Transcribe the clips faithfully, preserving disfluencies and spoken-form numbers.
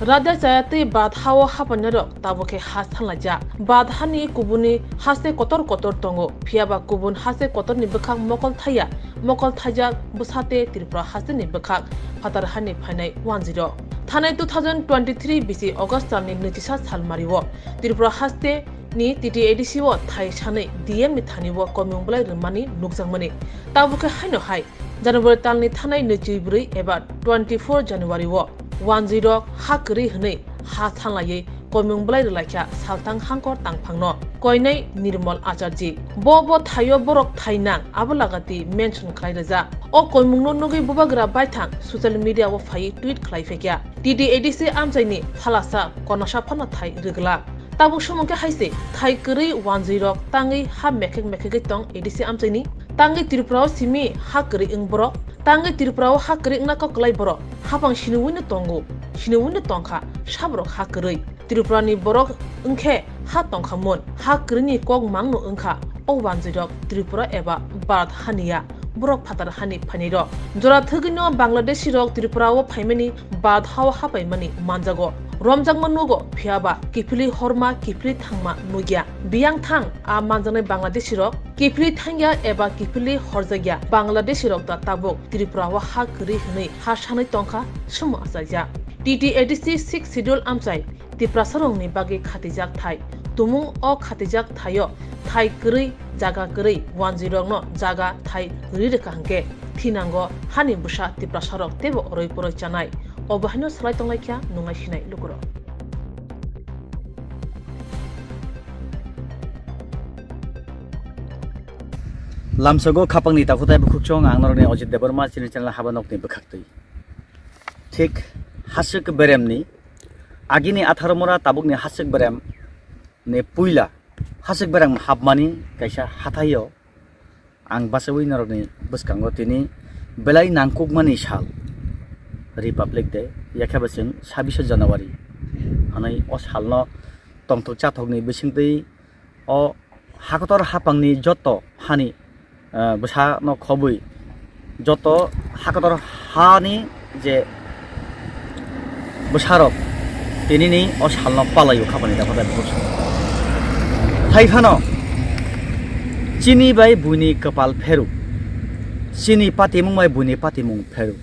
Raida chaya tei Bharat ha-o hapainairok tabuk khe ha sanlaijak. Bharat hani kubuni haste kotor kotor tongo, phiyaba kubun haste kotorni bwkhak mokol thaiya, mokol thaijak bwsate Tripura hasteni bwkhak phatar hani phainai wanjwirok. Thanai two thousand twenty-three bisi August talni nwichisa sal mario Tripura haste ni T T A D C o thai sanwi D M ni thani o koimung bwlai rwmani nukjakmani. Tabuk khe haino hai January talni thanai nwichibwrwi eba twenty-four January o wanjwirok ha kwrwi hwnwi ha sanlaiwi koimung bwlai rwlaikha salthang hangkor tangphangno koinai Nirmal Acharji. Bo bo thaio borok thai nang abo lagati mention khlai rwjak. O koimungno nugwi bubagra baithang social media o phaiwi tweet khlai phaikha. T T A D C amchaini phalasa konasa phano thai rwglak. Tabuk sumung khe hai se, thai kwrwi wanjwirok tangwi ha mekhek mekhegwi tong A D C amchaini. Tangwi Tripura o simi ha kwrwi wng borok. Tangwi Tripura o ha kwrwi wngna kok kwlai borok. Hapang siniwi no tongo, siniwi no tongkha, saborok ha kwrwi. Tripura ni borok wngkhe ha tongkha mun, ha kwrwini kok mangno wngkha. O wanjwirok Tripura eba Bharat haniya, borok phatar hani phainairok. Jora thwgwino Bangladeshi rok Tripura o phaimani Bharat ha-o hapaimani manjago. Romjakma nugo, phiyaba kiphilwi horma, kiphilwi thangma nugya. Biyang thang a manjaknai Bangladeshi rok kiphilwi thangya eba kiphilwi horjakya Bangladeshi rok da tabuk Tripura o ha kwrwi hwnwi ha sanwi tongkha, sumo achaijak. T T A D C Sixth Schedule amchai Tiprasarokni bagwi khatijak thai. Tumung o khatijak thaio thai kwrwi, jaga kwrwi, wanjwirokno jaga thai rwi rwkha hwnkhe thinango hani bwsa Tiprasarok teibo oroi poroi chanai. Obo haino salai tonglaikha nungnai sinai lukurok. Lamsogo khapangni takhuk tei bukhuk chong ang norokni Ajit Debbarma chini channel haba nokni bwkhaktwi. Thik hasik beremni agini atharo mora tabukni hasik berem ni puila hasik berem hapmani kaisa hathaio ang bachawi norokni bwskango tini belai nangkukmani sal Republic Day, yakheba chwng sabbish January hwnwi o salno tongthok chathokni bisingtwi o hakotor hapangni joto hani, eh, bwsano khobwi joto hakotor hani je bwsarok tinini o salno palaio khapani dakha bai bwsa. Hai phano chini bai buini kwpal pheru, chini patimung bai buini patimung pheru,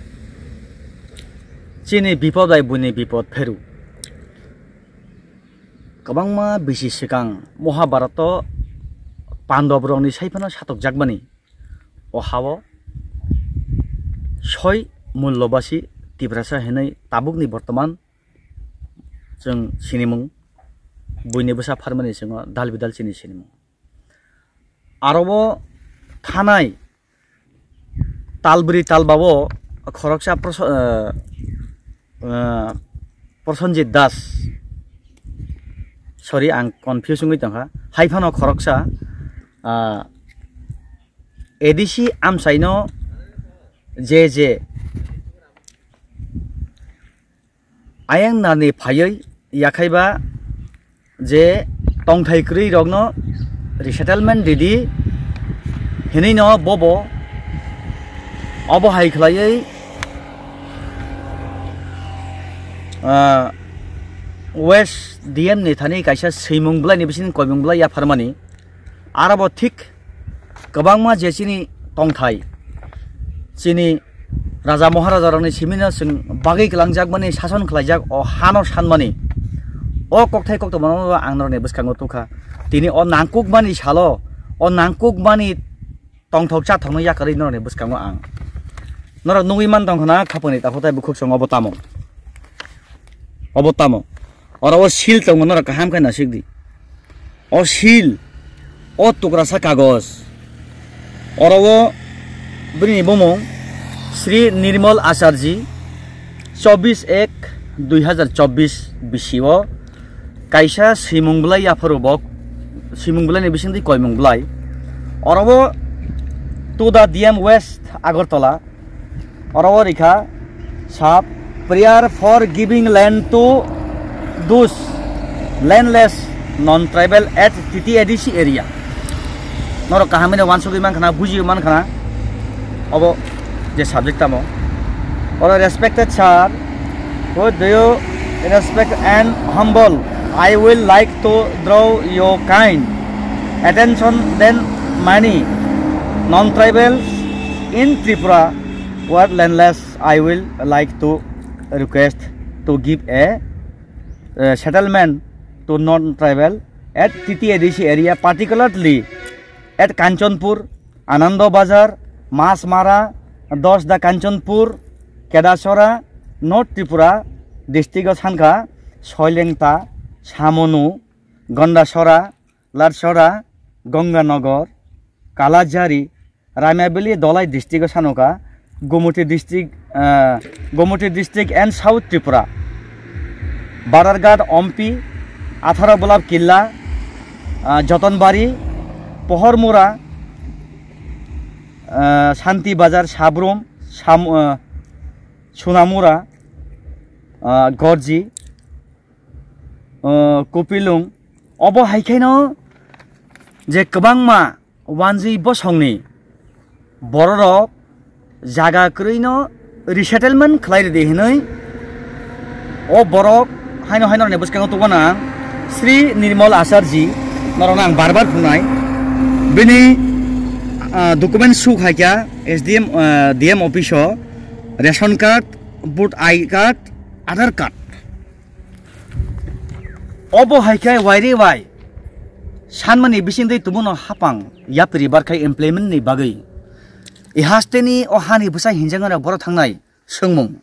chini bipod bai buini bipod pheru. Kwbangma bisi swkang Mahabharato Pandab rokni sai phano satokjakmani o hao soi mullobasi Tiprasa hinwi tabukni bortoman chwng sinimung, buini bwsa pharmani chwng dal bidal chini sinimung. Aro o thanai talbri talbao khoroksa Proso-, eh, eh, Prosenjit Das, sorry, ang confuse wngwi tongkha, hai phano khoroksa, ah, A D C amchaino je je ayang nani phaiwi yakhaiba je tongthai kwrwi rokno resettlement ridi hinwi no bobo obo hai khlaiwi, ah, West D M ni thani kaisa swimung bwlai ni bising koimung bwlai yapharmani. Aro bo thik kwbangma je chini tongthai, chini raja maharaja rokni simino chwng bagwi kwlangjakmani, sason khlaijak o hano sanmani, o kokthai koktwma no ang norokni bwskango tukha. Tini o nangkukmani salo, o nangkukmani tongthok chathokno yakarwi norokni bwskango ang norok nugwi man tongkha na, khapangni takhuk tei bukhuk chwng obo tamo, obo tamo. Oro o seal tongo, norok kaham khe naisik di. O seal, o tukrasa kagoj. Oro o bini bumung Sri Nirmal Acharji, chobbish ek dui hazar chobbish bisi o kaisa swimung bwlai yapharo bok, swimung bwlai ni bisingtwi koimung bwlai. Oro o to the D M West Agartala, oro o rikha sap prayer for giving land to those landless non-tribal at T T A D C area. Norok kaham hino wansugwi mankha na, bujiwi mankha na obo je subject tamo. Oro respected sir, o do you Respect and humble, I will like to draw your kind attention that many non-tribals in Tripura were landless. I will like to request to give a, uh, settlement to non-tribal at T T A D C area, particularly at Kanchanpur, Anando Bazar, Masmara, Dosda Kanchanpur, Kedasora, North Tripura district o sankha, Soilengta, Samonu, Gondasora, Larsora, Ganganagar, Kalajari, Raimabili, Dholai district o sanukha, Gumuti district, ah, Gumuti district and South Tripura, Badarghat, Ompi, Atharo Bulab Killa, ah, Jotonbari, Pohormura, ah, Santi Bazar, Sabrum, Sam-, ah, Sunamura, ah, Gorji, ah, Kupilung. Obo hai khaino je kwbangma wanjwi bosongni bororok jaga kwrwino resettlement khlai ridi hinwi o borok haino haino ni bwskango tubuna Sri Nirmal Acharji, norokno ang bar bar phunai. Bini, ah, document suk hai kha S D M, ah, D M office o ration card, vote I card, Aadhaar card. Obo hai khe wairi wai sanmani bisingtwi tubunu hapang yapri barkhai implement ni bagwi. I hasteni o hani bwsa hinjangano boro thangnai swngmung.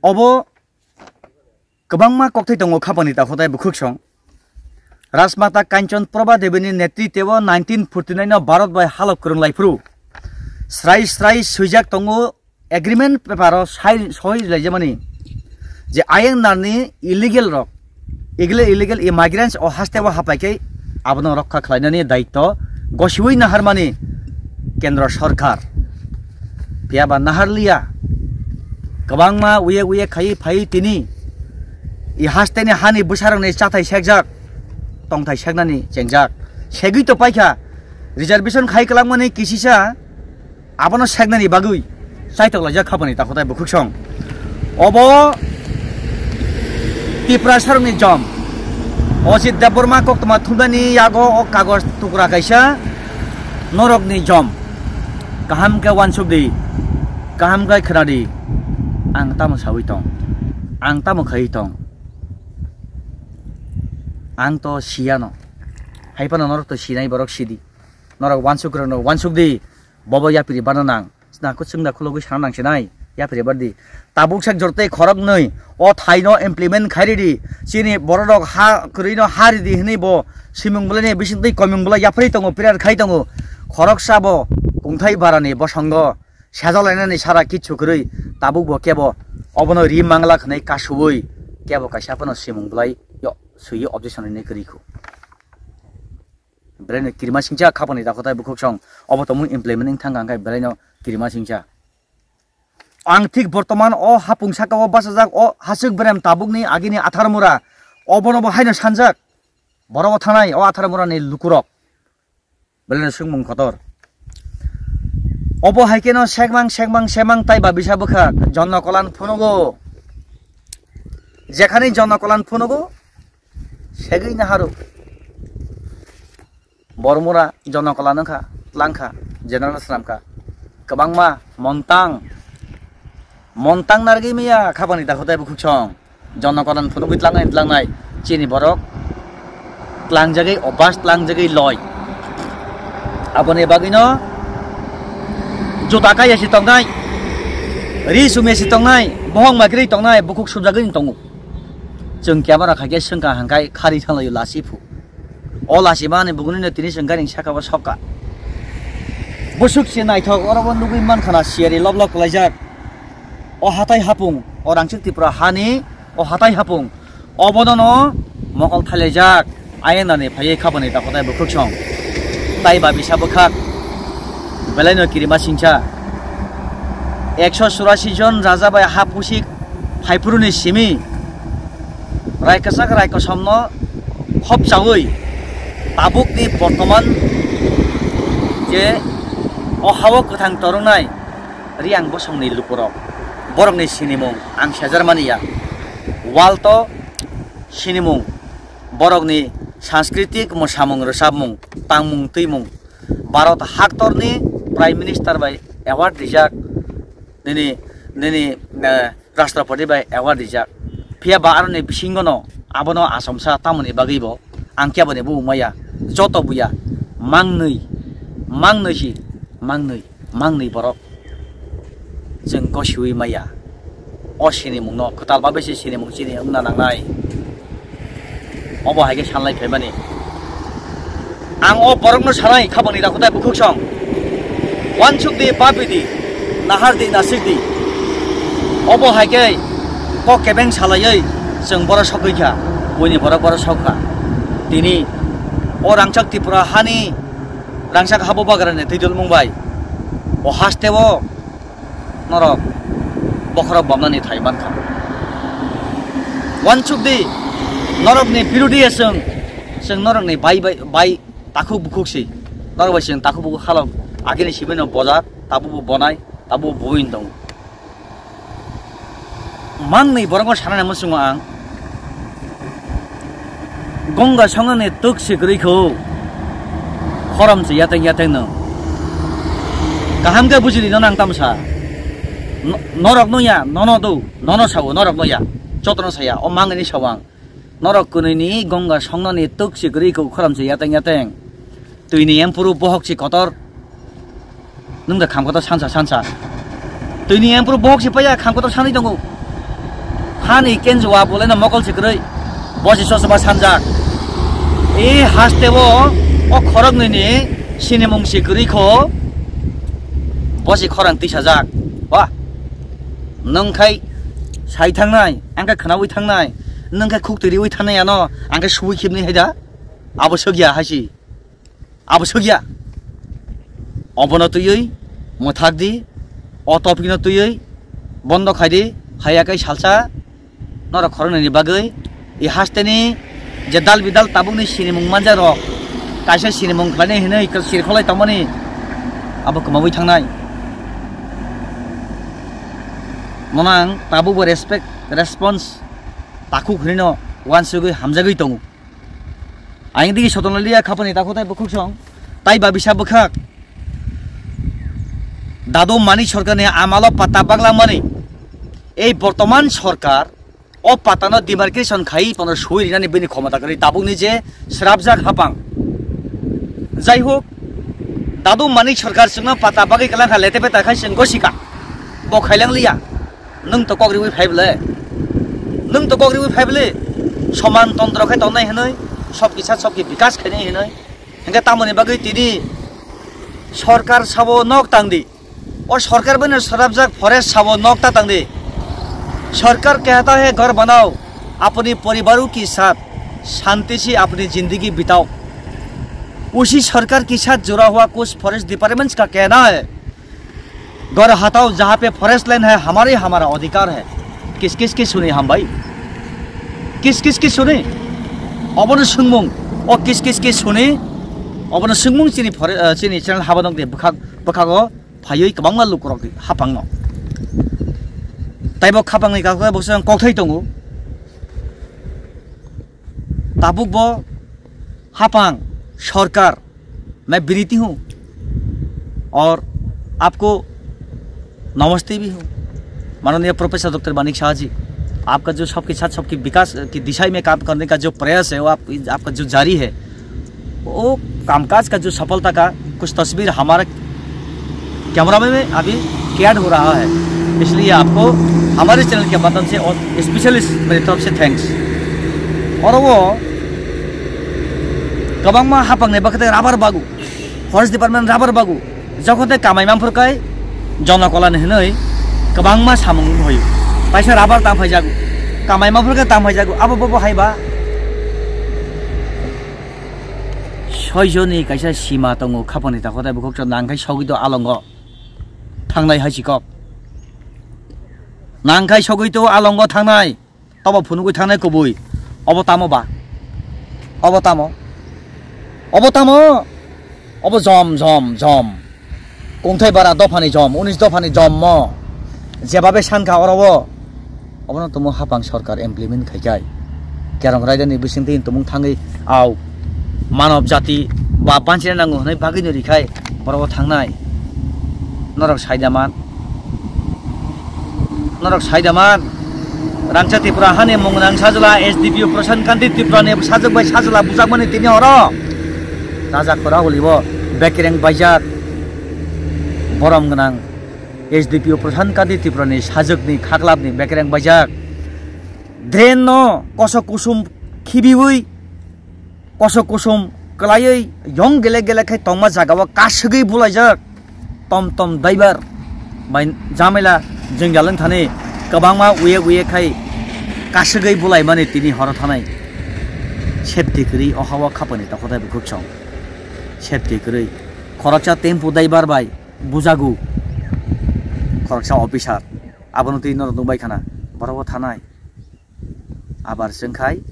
Obo kwbangma kokthai tongo khapani takhotai bwkhwk song. Rajmata Kanchan Prabha Debini netritwo nineteen forty nine no Bharat bai halok kwrwng lai phuru srai srai swijak tongo agreement paper o sai soi laijamani je ayang narni illegal rok, illegal, illegal immigrants o haste o hapai khe abono rokha khlainani daitto gosiwi naharmani kendro sorkar. Phiya ba naharliya, kwbangma uye uye khai phai tini i hasteni hani bwsarokni chathai sekjak, tongthai seknani chengjak, segwi to paikha reservation khai kwlangmani kisisa. Abono seknani bagwi chaitok laijak khapani takhotai bwkhwk song. Obo Tiprasarokni jom. Ojit Debbarma koktwma thumnani yago o kagoj tukra kaisa norokni jom. Kaham khe uansuk di, kaham khe khna di. Ang tamo sawi tong, ang tamo khaiwi tong. Ang to siyano. Hai phano norok to sinai borok sidi. Norok uansuk rwno uansuk di. Bobo yapri bana nang. Sna kuchung da khulogwi sana nang sinai. Yapri bar di. Tabuk sak jortei khorok nwi. O thaino implement khai ridi. Chini bororok ha kwrwino ha ridi hwnwi bo simung bwlaini bisingtwi koimung bwlai yapri tongo, prayer khai tongo. Khoroksa bo kungthai barani bosongo sejalainani sara kichu kwrwi. Tabuk bo kebo obono ri mangla khwnwi kasuwi kebo kaisa phano simung bwlai yo swiwi objection rinai kwrwi kho. Belaino kirima singcha khapani dakhotai bwkhwk song. Obo tongmung implement wng thang kha, hwnkhe belaino kirima singcha. Ang thik bortoman o hapung saka o bachajak, o hasik berem tabukni agini Atharmura. Obono bo haino sanjak. Borok o thanai o Atharmurani lukurok. Belaino swngmung kotor. Obo hai kheno sekmang, sekmang, sekmang tai ba bisa bwkha Jonno Kolan phunugo. Jekhani Jonno Kolan phunugo, segwi naharuk. Bormura Jonno Kolan wngkha, tlangkha, general swnamkha. Kwbangma montang, montang narwgwi maya khapani dakhotai bwkhwk song. Jonno Kolan phunugwi tlangnai, tlangnai. Chini borok tlangjagwi obas, tlangjagwi loi. Aboni bagwino juta kaiya si tongnai, ri sumya si tongnai, bohong makrwi tongnai, bukhuk subjagwi tongo. Chwng camera khaikhe swngkha hangkai khari thanglaio lasi phu. O lasi mani bugunino tini chwng gairing saka o sokka. Busuk se naithok oro bo nugwi mankha na siyari lob lob kwlaijak. O hatai hapung, o rangchak Tripura hani, o hatai hapung. Obodono mokol thailaijak. Ayang nani phaiwi khabani dakhotai bwkhwk song. Tai ba bisa bwkhak. Belaino kirima singcha. Ekso churasi jon raja bai ha pusik phaiphuruni simi. Rai kwchak rai kosomno khopchaui tabukni bortoman je o hao kwthang torwngnai Riang bosongni lukurok, borokni sinimung ang sejar mani ya. World o sinimung, borokni sanskritik mwsamung rwchapmung, tangmung twimung, Bharat haktorni Prime Minister bai award rijak, nini, nini, eh, Rashtrapati bai award rijak. Phiya ba aroni bisingono abono achomsa tamoni bagwi bo ang keboni bo maya, joto buya mangnwi, mangnwi si, mangnwi, mangnwi borok. Chwng gosiwi maya. O sinimungno kwtal babe se sinimung chini wngna nangnai. Obo hai khe sanlai phaimani. Ang o borokno sanai khabangni dakhutai bukhuksong. Wansukdi, papidi, nahardi, nasikdi. Obo hai khe kok kebeng salaiwi chwng borok sogwi kha. Buini borok borok sok kha. Tini o rangchak Tripura hani rangchak habo bagrani twi dulmung bai. O hasteo norok bokhorok bomnani thai mankha. Wansukdi, norokni birodhi ya chwng, chwng norokni bai, bai, bai takhuk bukhuk si. Norok bai chwng takhuk bukhuk halok agini sibino bojak, tabukbo bonai, tabukbo buin tongo. Mangnwi borokno sanani muchungo ang. Gongga songnani twk se kwrwi kho. Khorom se yateng yateng no. Kaham khe bujili no nang tamsa. No-, norok no ya, nono do, nono sao, norok no ya. Jotono saya, o mangnwi sao ang. Norok kwnwi ni gongga songnani twk se kwrwi kho khorom se yateng yateng. Twi ni emphuru bohok se kotor. Nwng da kham kotor sansa sansa. Twi ni emphuru bohok se paya kham kotor sanwi tongo. Hani kenjua bolai no mokol se kwrwi. Bo se chosma sanjak. E haste o, o khorok nwi ni sinimung se kwrwi kho. Bo se khorang tisajak. Wah. Nwng khai sai thangnai, ang khe khwnawi thangnai. Nwng khe khuk twi riwi thangnai ano, ang khe suwi khibni hai da. Abo sogya hai si. Abo sogya. Obono twiwi mwthak di. O topic no twiwi bondo khai di. Haiya kai salsa norok khoroknwi ni bagwi i haste ni je dal bidal tabuk ni sinimung manja rok kaisa sinimung khlainai hinwi sirkholai tongmani abo kwmawi thangnai. Mono ang tabuk bo respect, response takhuk hinwi no uansugwi hamjagwi tongo. Ayang digi sotong liya khapani takhuk tai bukhuk song. Tai ba bisa bwkhak. Dadu Manik Sarkarni amalo pata bagla mani. Ei bortoman sarkar o patano demarcation khai pono sui rinani bini khomota kwrwi tabukni je srapjak hapang. Jai hok, Dadu Manik Sarkar chwngno pata bagwi kwlangkha lete peta khai chwng gosika. Bo khailang liya. Nwng to kok riwi phai bwle? Nwng to kok riwi phai bwle? Soman tondro khe tongnai hinwi, sob kisa sob ki bikas khainai hinwi. Hingke tamoni bagwi tini sorkar sabo nok tang di. O sorkar bai no srapjak forest sabo nok ta tang di. सरकार कहता है घर बनाओ, अपने परिवारों के साथ शांति से अपनी जिंदगी बिताओ। उसी सरकार के साथ जुड़ा हुआ कुछ फॉरेस्ट डिपार्टमेंट्स का कहना है, घर हटाओ, जहाँ पे फॉरेस्ट लैंड है, हमारे, हमारा अधिकार है। किस किस की सुनी हम भाई? किस किस की सुनी? Obono swngmung, o kis kis kis suni, obono swngmung chini phore-, eh, chini channel habanok de bwkhak, bwkhago phaiwi kwbangma lukurok hapangno. Taibo khapangni kakhe bo swng kokthai tongo. Tabuk bo hapang sorkar मैं विनती हूँ और आपको नमस्ते भी हूँ, माननीय professor doctor Manik शाह जी, आपका जो सबके साथ सबके विकास की दिशा में काम करने का जो प्रयास है, वो आप, आपका जो जारी है, वो कामकाज का जो सफलता का कुछ तस्वीर हमारा कैमरा में, में अभी कैद हो रहा है, इसलिए आपको हमारे चैनल के माध्यम से और स्पेशली मेरी तरफ से थैंक्स। और वो kwbangma hapangni bwkhate rubber bago, forest department rubber bago, jokhon tei kamai manphur kai jonokola ni hinwi kwbangma samung hoyo, kaisa rubber tang phaijago, kamai manphur kai tang phaijago, abo bobo haiba soijoni kaisa sima tongo khapangni takhuk tai bukhuk chwng nang khai sogwi do alongo thangnai hai si kok nang khai sogwi to alongo thangnai. Tobo phunugwi thangnai kubui. Obo tamo ba? Obo tamo? Obo tamo? Obo jom, jom, jom. Kungthai bara dophani jom, unis dophani jom mo. Jebabe sankha oro o. Obono tamo hapang sarkar implement khaikhai. Kerong raida ni bisingtwi tumung thangwi au manob jati ba banchina nango hwnwi bagwi no rikhai borok bo thangnai. Norok saida man. Norok saida man. Rangcha Tripura hani mung nang sajla S D P O Prasant Kanti Tripura ni sajwk bai sajla bujak mani tini horo. Raja khora holibo bekereng baijak. Borom gwnang S D P O Prasant Kanti Tripura ni sajwk ni khaklap ni bekereng baijak. Drain no kosok kusum khibiwi, kosok kusum kwlaiwi yong gele gele khai tongma jaga o kasugwi bulaijak. Tom tom driver bai jamela jwngjal wng thani kwbangma uye uye khai kasugwi bulaimani tini horo thanai. Safety kwrwi o hawa khapani tokhotai bukhuk song. Safety kwrwi khoroksa tempo driver bai bujago khoroksa officer. Abono twi norok nukbai khana borok bo thanai. Abar chwngkhai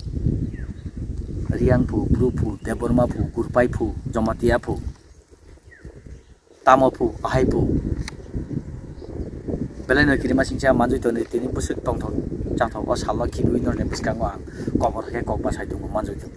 Riang phu, Bru phu, Debbarma phu, Gurpai phu, Jamatia phu, Tamo phu, Ahai phu. Belai no kirima singcha manjui toni tini bwswk tongthok chathok o salno khibiwi norni bwskango ang kobor khe kok bachai tongo manjui toni.